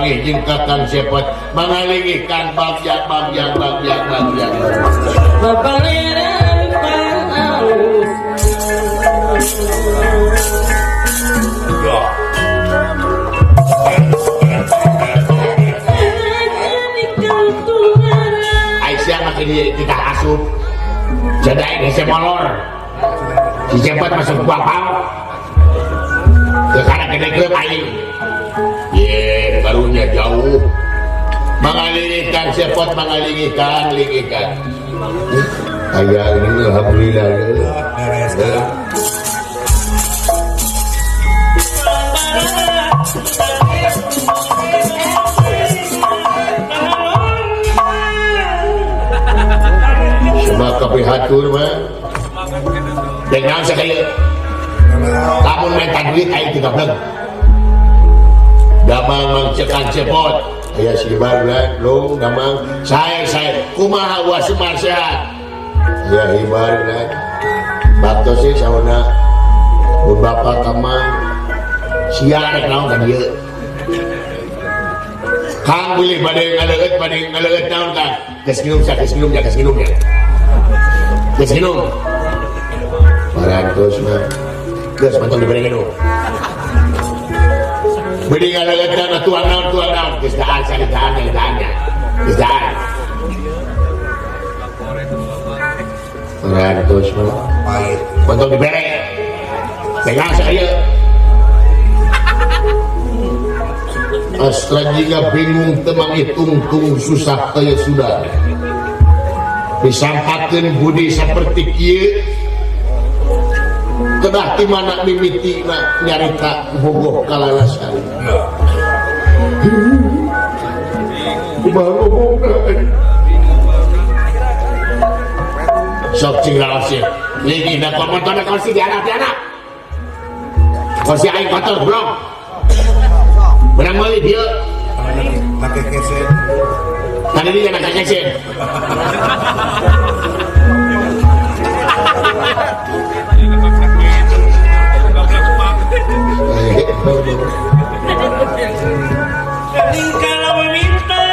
Papanggih jeung Kakang Cepot mangalingikan bagja bagja bagja bagja. Papaliran paus. Aisyah makin tidak asup. Jadain hese molor. Si Cepot masuk buah pau. Ke kanan gede klub aing. Ye, barunya jauh. Mangalingikan Cepot mangalingikan lingikan. Ayah ini alhamdulillah. Semua kapihatur mah. Dengan sekali lamun minta duit aing tiga beleg. Damang mangcekan Cepot. Aya si Bar long damang sae sae kumaha wa Semar sehat. Ya hibar lan. Baktos sih sauna mun bapak kamang sia rek naon ka dieu. Kang bilih bade ngaleueut naon Kang? Geus nginum sia, geus nginum ya, geus nginum ya. Geus nginum. Parantos mah. Geus mantun dibere nginum. Beli ngaleueut naon tuang naon tuang naon geus dahar sia geus dahar geus dahar geus dahar. Parantos mah. Pahit. Mantun dibere. Pegang saya. Astra jika bingung temang hitung-tung susah kaya sudah. Disampakeun budi seperti kieu. Kedah di mana mimitina nyarita bogoh kalalasan. Kumaha ngomongna? Sok cing raos ieu. Lagi da komontona kursi di anak di anak. Kursi aing kotor blong. Benang meuli dieu. Make keset. Tadi dia nak keset. Kalau meminta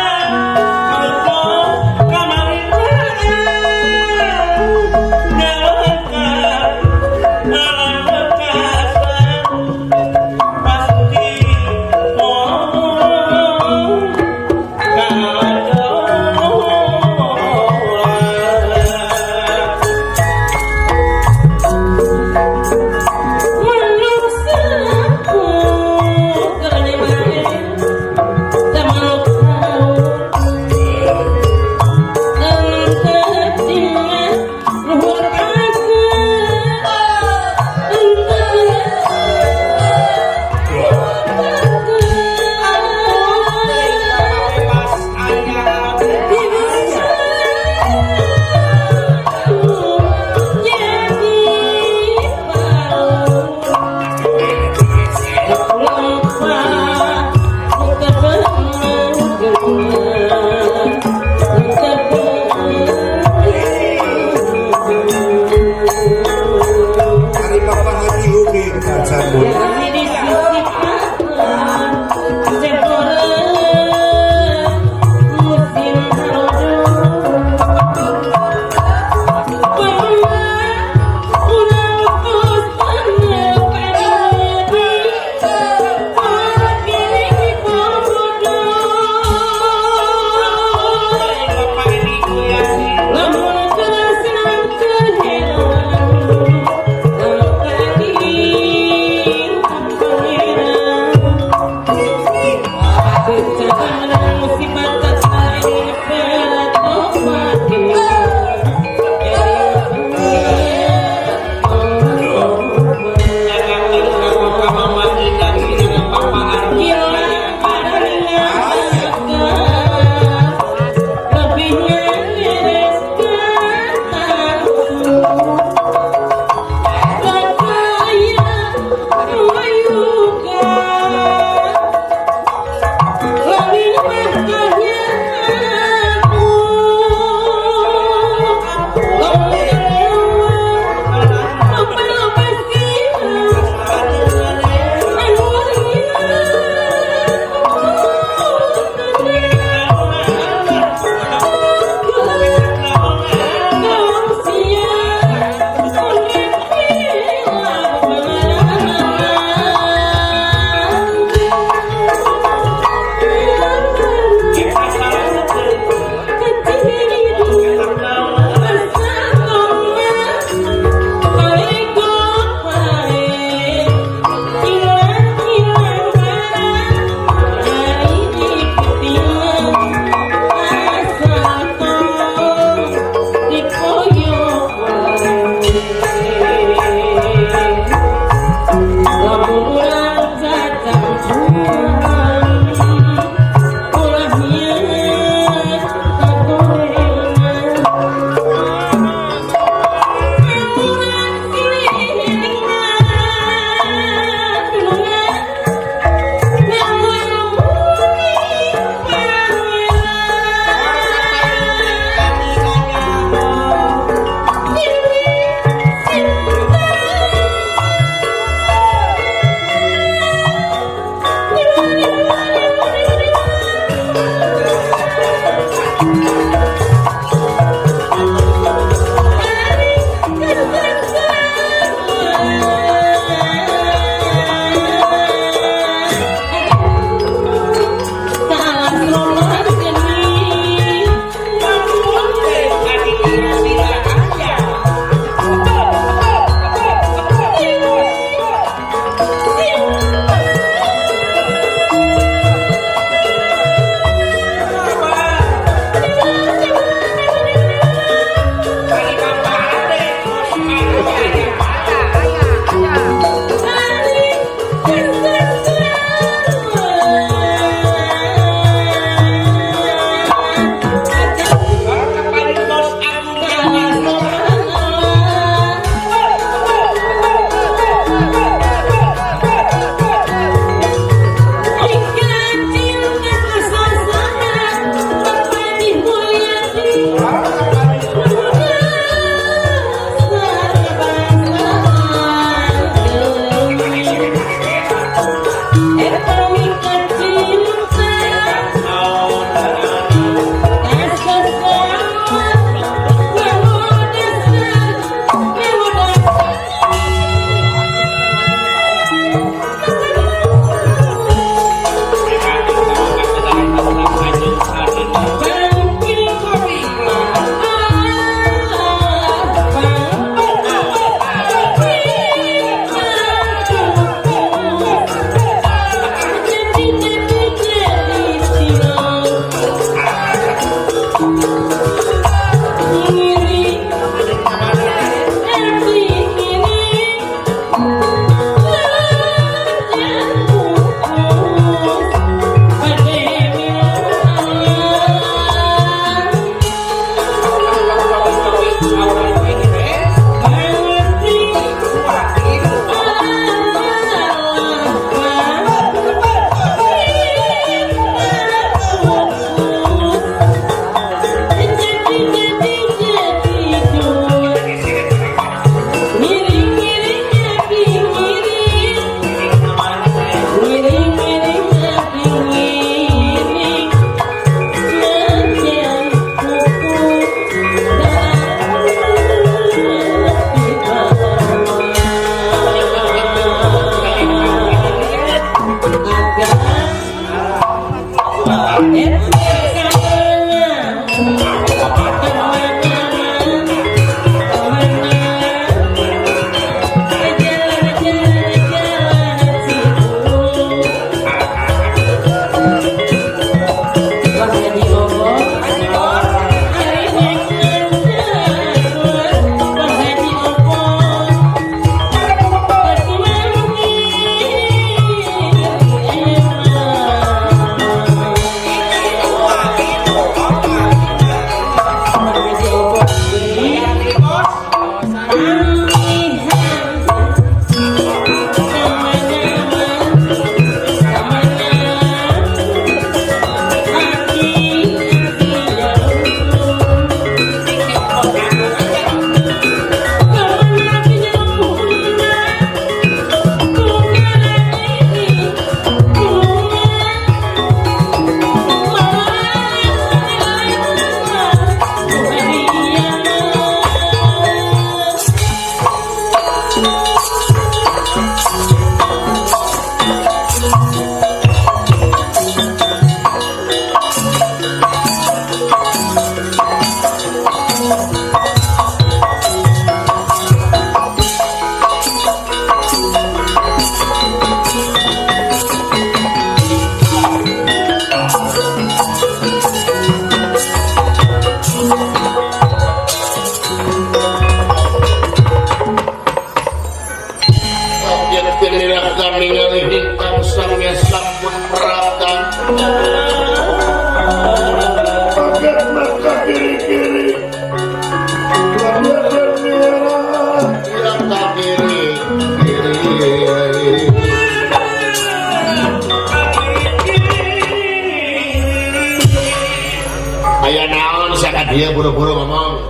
Dia buru-buru ngomong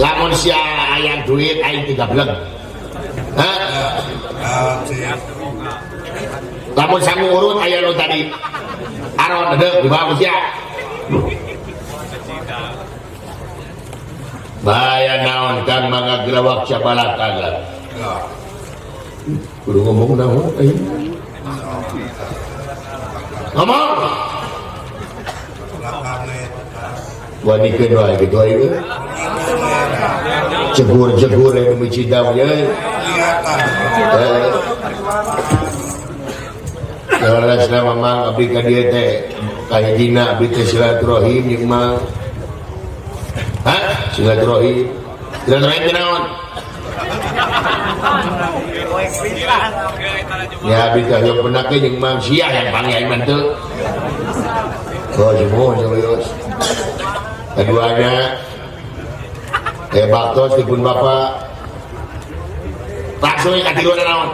lamun sia hayang duit aing tigableng. Hah? Lamun sangu urut aya nu tadi aron dedek dibawa ku sia. Bahaya naon kan mangga gelawak cabalaka lah. Kudu ngomong naon aing. Ngomong. Wanikeun wae kitu aing. Jegur-jegur yang micidam ye. Leres na mamang abdi ka dieu teh kahijina abdi teh silaturahim jeung mang. Hah? Silaturahim. Silaturahim teh naon? Ya abdi teh hoyong pendak ge jeung Mang sia yang panggil mah teu. Oh semua serius. Keduanya baktos dipun bapak langsung katiluna naon?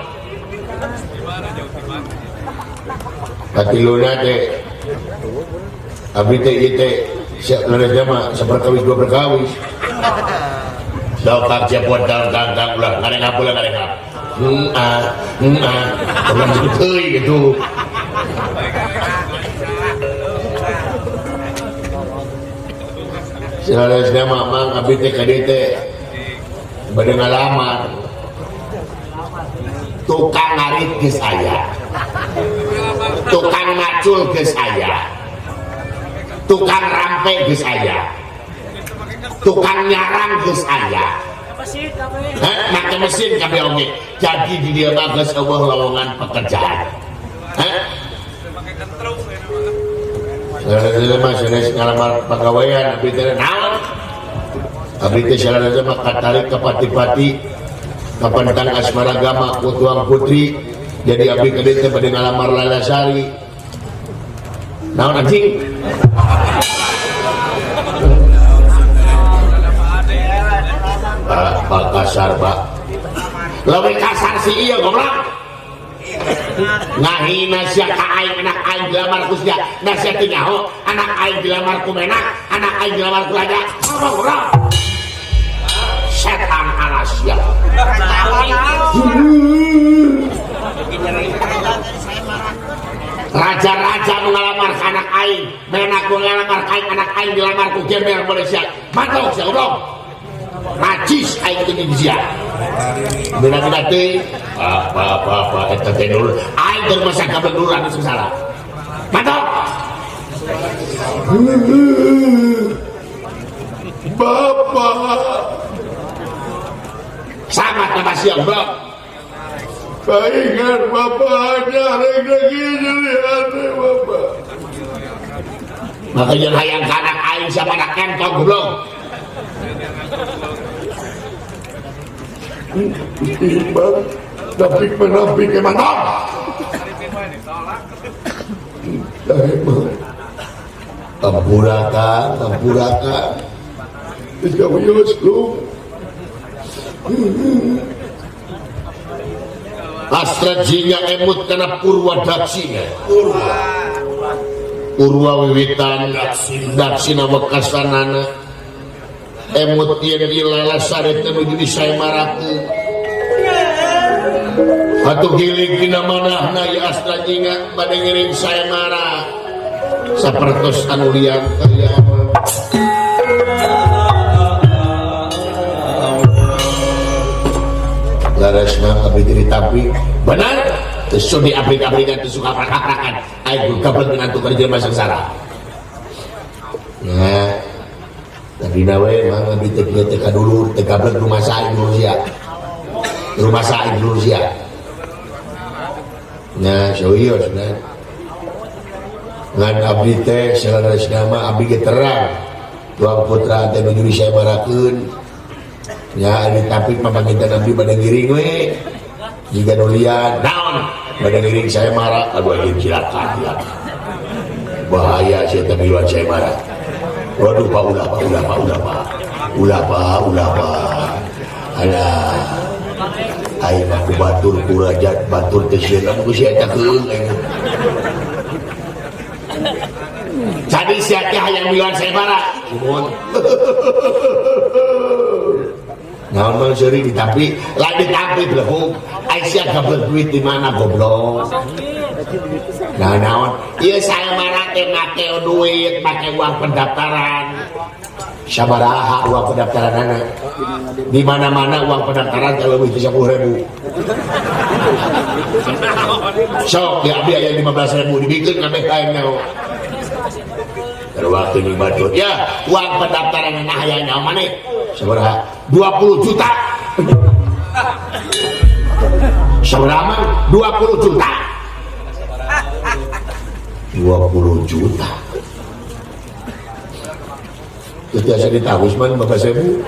Katiluna teh abdi teh ieu teh leresna mah saperkawis dua perkawis. Sok kang cepot kang kang kang ulah ngarengap ulah ngarengap. Heeh, heeh, teuing gitu. Saleresna mah Mang abdi teh ka dieu teh bade ngalamar. Tukang ngarit geus aya. Tukang macul geus aya. Tukang rampe geus aya. Tukang nyarang geus aya. Hah, make mesin kabeh oge. Jadi di dieu mah geus eueuh lowongan pekerjaan. Hah? Saleresna mah sanes ngalamar pagawean abdi teh naon? Abdi teh saleresna mah katarik ka pati-pati kapentang asmara gama ku tuang putri. Jadi abdi ka dieu teh bade ngalamar Lalasari. Naon anjing? Pak kasar pak. Leuwih kasar si ieu goblok. Ngahina sia ka aing anak aing dilamar ku sia. Da sia teu nyaho anak aing dilamar ku menak, anak aing dilamar ku raja. Ngomong goblok. Setan ala sia. Raja-raja mengalamar ka anak aing, menak mengalamar ka aing, anak aing dilamar ku gembel Malaysia. Matok sia goblok. Najis aing teh di sia. Beda-beda teh apa-apa eta teh dulu. Aing teh masa kabeluran geus salah. Matok. Bapak. Sangat nama sia goblok. Baingan bapak aja rek lagi jadi hati bapak. Maka jangan hayang ka anak aing siapa anak entong goblok. Bang, tapi menampik ke mana? Ampurakan, ampurakan. Tidak wios lu. Astra jingga emut kana purwa daksina. Purwa. Purwa wiwitan daksina wekasanana. Emut yen dilalasare teh nuju disaemarakeun. Atuh gilig dina manahna ieu Astra Jingga bade ngiring saemara. Sapertos anu liang kaya Laras mah abdi teh ditampi. Benar? Teu sudi abdi-abdikan teu suka prak-prakan. Aing gablek dengan tukar jelema sangsara. Ya. Tadina we mah abdi teh kieu teh kadulur teh gablek rumah saing dulur sia. Rumah saing dulur sia. Nya serius nah. Ngan abdi teh saleresna mah abdi ge terang. Tuang putra teh nuju disaemarakeun. Ya ari tapi papanginten abdi bade ngiring we. Jiga nu lian naon bade ngiring saemara aduh anjing silakan silakan. Bahaya sia teh miluan saemara. Waduh Pak ulah Pak ulah Pak ulah Pak. Ulah Pak ulah Pak. Alah. Aing mah ku batur ku raja batur teh sieun ku sia eta keung aing. Jadi sia teh hayang miluan saemara. Nuhun. Naon mah seuri ditampi, lain ditampi belehug. Aing sia gablek duit di mana goblok. Nah naon? Ieu saemara teh make duit, make uang pendaftaran. Sabaraha uang pendaftaranana? Di mana-mana uang pendaftaran teh leuwih ti 10.000. Sok di abdi aya 15.000 dibikeun kabeh ka aing nyaho. Waktu ini batur. Ya, uang pendaftaran anak hayang nyaho maneh? Sabaraha? 20 juta. Sabaraha mah? 20 juta. 20 juta. Itu biasa ditahus mah 15.000.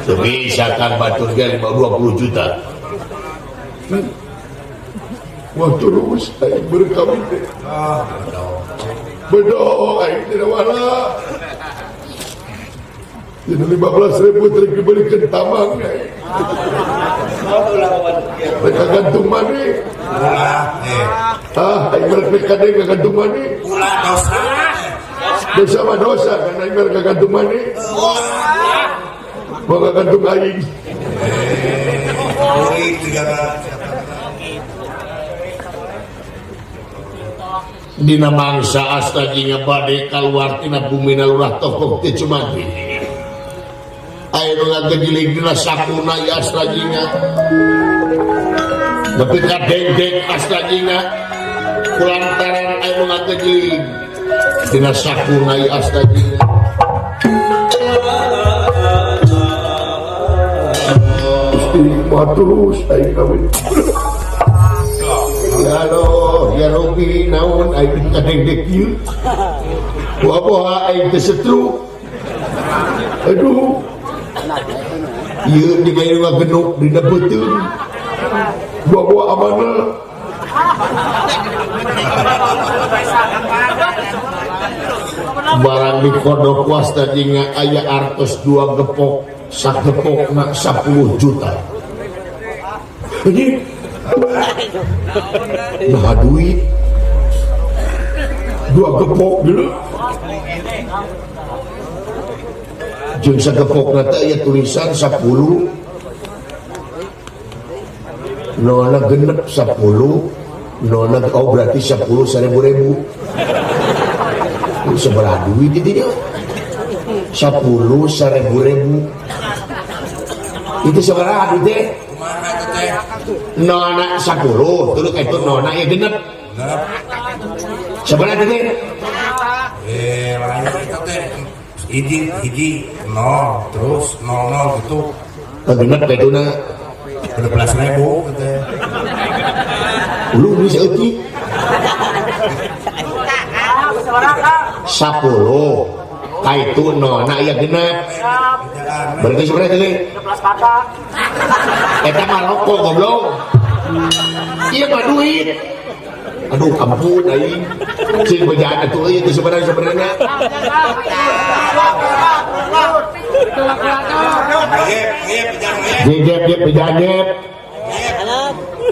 Teu bisa kan batur ge 20 juta. Wah terus aing berkawin teh. Ah, Bedo aing teh wala. Jadi 15.000 teh dibelikan tamang. Mereka gantung mani. Ulah, Ah, aing mereka kadang gantung mani. Ulah dosa. Dosa mah dosa kan aing mereka gantung mani. Mau gantung aing. Kuring juga Dina mangsa asta jingga bade kaluar tina bumi lurah tokok teh Cumantri. Aya nu ngagejilig dina sakuna ieu asta jingga. Nepi ka dengdek asta jingga kulantaran aya nu ngagejilig dina sakuna ieu asta jingga. Gusti mah terus aing kawin. Ya Allah, ya Rabbi, naon aing kadengdek ieu? Buah-buah aing teh setru. Aduh. Ieu digawe ngagenuk dina beuteung. Buah-buah amanah. Barang dikodok wasta jingga aya artos 2 gepok, sagepokna 10 juta. Ini nah duit 2 gepok dulu. Jeung sagepokna teh aya tulisan 10. Nona genep 10, nona oh berarti 10 seribu ribu. Seberapa duit itu dia? 10 seribu ribu. Itu seberapa duit teh? Nona 10, terus itu nona ya genep. Seberapa teh? Lain itu teh. Hiji, hiji, 0, terus 0, 0 gitu. Genep teh itu na. 12.000 gitu. Lu bisa euti. 10 kaitu nona ya genep. Berarti sebenarnya teh eta mah rokok goblok. Ieu mah duit. Aduh ampun aing. Cing bejaan atuh euy itu sebenarnya. Jep jep bejaan jep.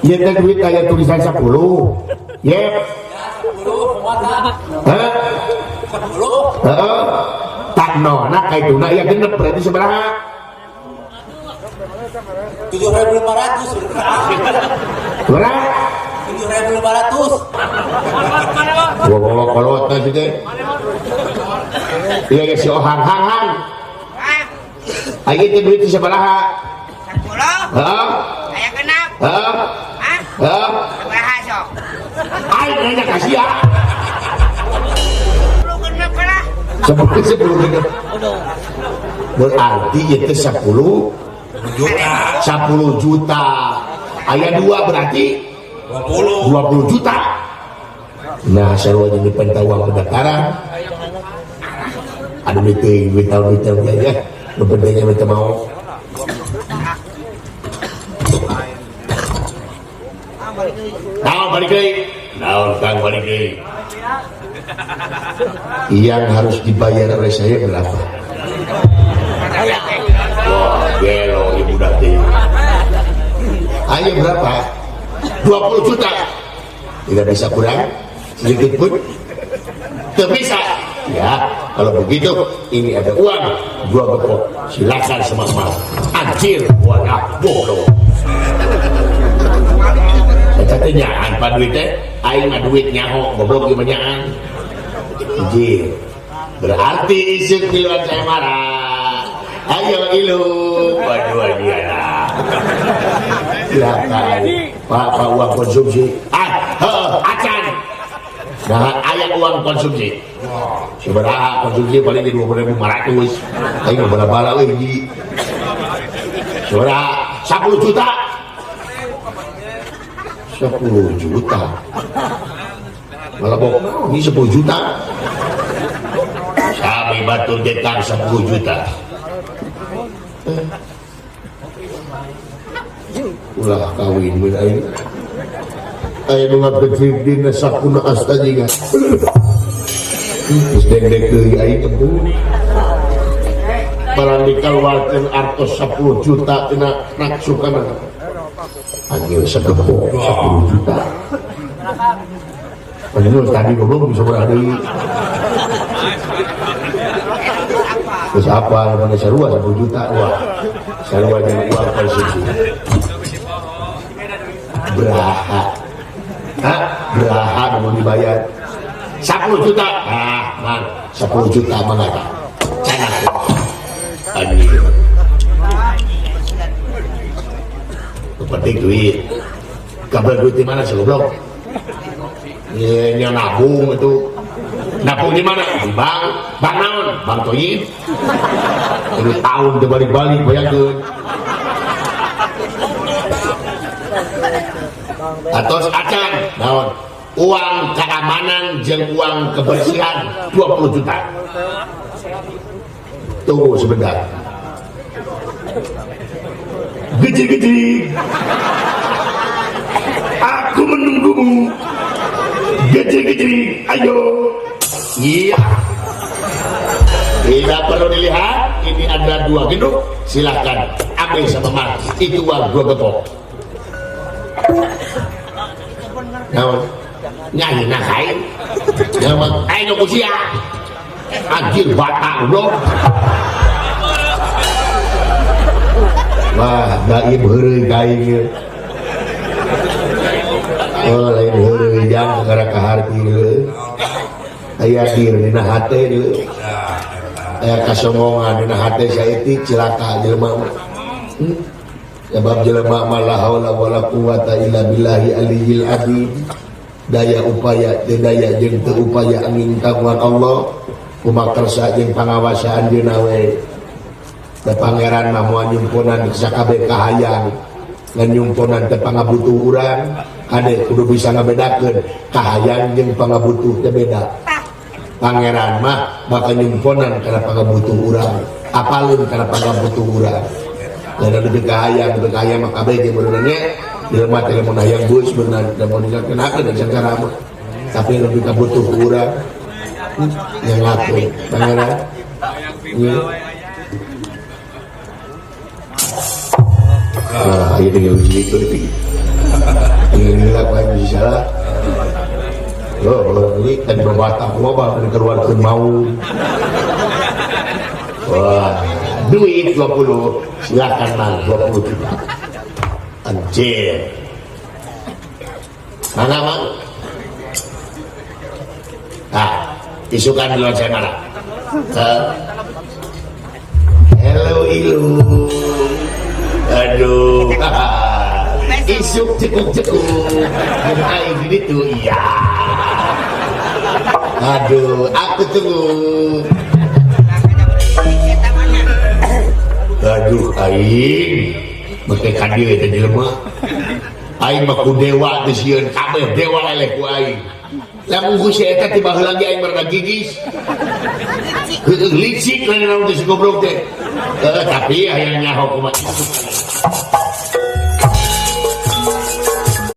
Ieu teh duit aya tulisan 10. Yep. Hah? Heeh. Tak nona kaituna ya genep berarti sabaraha? 7.500. Berapa? 7.500. Wah, kolot teh teh. Iya si ohang hang hang. Ayo teh duit sabaraha? 10. Heeh. Aya genep. Heeh. Hah? Heeh. Sabaraha sok? Aing nanya ka sia. 10 genep lah. 10 genep. Berarti itu 10 juta. 10 juta. Aya 2 berarti 20. 20 juta. Nah, sarua jeung dipenta uang pendaftaran. Aduh duit duit tahun duit tahun ya. Nu pentingnya mah teu mau. Naon balik deui? Naon Kang balik deui? Yang harus dibayar oleh saya berapa? Wah, gelo ibu dati. Ayo berapa? 20 juta. Tidak bisa kurang sedikit pun. Tidak bisa. Ya, kalau begitu ini ada uang 2 gepok. Silakan semua-semua. Anjir, wadah bodoh. Eta teh nyaan pa duit teh, aing mah duit nyaho, goblok ieu mah nyaan. Anjir. Berarti isuk miluan saya marah. Ayo ilu. Waduh dia lah. Silakan. Pak, pak uang konsumsi. Ah, heeh, acan. Nah, aya uang konsumsi. Sabaraha konsumsi paling di 20.500. Aing mah bala-bala euy hiji. Sabaraha? 10 juta. 10 juta. Malah bok, ini 10 juta. Sami batur getang 10 juta. Ulah kawin mun aing. Aya nu ngagejig dina sakuna asta jiga. Geus dengdek deui aing empu. Barang dikaluarkeun artos 10 juta tina naksukana. Anjir segepok 10 juta. Padahal tadi goblok bisa berada deui. Terus apa namanya sarua 10 juta wah. Sarua jeung uang konsumsi. Beraha. Hah? Beraha mau dibayar 10 juta. Ah, man, 10 juta mana ka? Canak. Anjir. Penting duit. Kabar duit di mana sih goblok? Iya, nabung itu. Nabung di mana? Di bank. Bank naon? Bank Toyib. Ini tahun teu balik-balik bayangkeun. Atos acan naon? Uang keamanan jeung uang kebersihan 20 juta. Tunggu sebentar. Geji-geji. Aku menunggumu. Geji-geji, ayo. Iya. Tidak perlu dilihat, ini ada 2 genduk. Silahkan ambil sama Mas. Itu uang 2 gepok. Naon? Nyanyi nah kain. Naon? Aing nu sia. Anjir batang goblok. Wah, gaib heureuy ka aing ieu. Oh, lain heureuy jang kakara kaharti ieu. Aya dir dina hate ieu. Aya kasombongan dina hate saeutik cilaka jelema mah. Sebab jelema mah la haula wala quwata illa billahi aliyil azim. Daya upaya teu daya jeung teu upaya angin kaguan Allah. Kumakersa jeung pangawasaan dina we. Da pangeran mah moal nyumponan sakabeh kahayang. Ngan nyumponan teh pangabutuh urang. Kade kudu bisa ngabedakeun kahayang jeung pangabutuh teh beda. Pangeran mah bakal nyumponan kana pangabutuh urang. Apaleun kana pangabutuh urang. Dan lebih kahayang, lebih kahayang mah kabeh ge beuneuh nya. Jelema teh lamun hayang geus beuneuh lamun ninggalkeun dan sangkara mah. Tapi lebih kabutuh urang. Yang ngatur pangeran. Iya. Ah, ieu tinggal uji itu di. Ini lah apa yang bisa salah. Oh, ini tadi berbatang kuma bang dikeluarkan mau. Wah, duit 20, silakan mang 20 juta. Anjir. Mana mang? Ah, isukan duluan saya mana? Hello ilu. Aduh. Isuk cekuk-cekuk. Dan aing gitu, iya. Aduh, aku tunggu. Aduh, aing. Beke ka dieu teh jelema. Aing mah ku dewa teh sieun kabeh dewa eleh ku aing. Lamun ku si eta ti baheula ge aing mah gigis. Heueuh licik lain naon teh si goblok teh. Tapi hayang nyaho kumaha.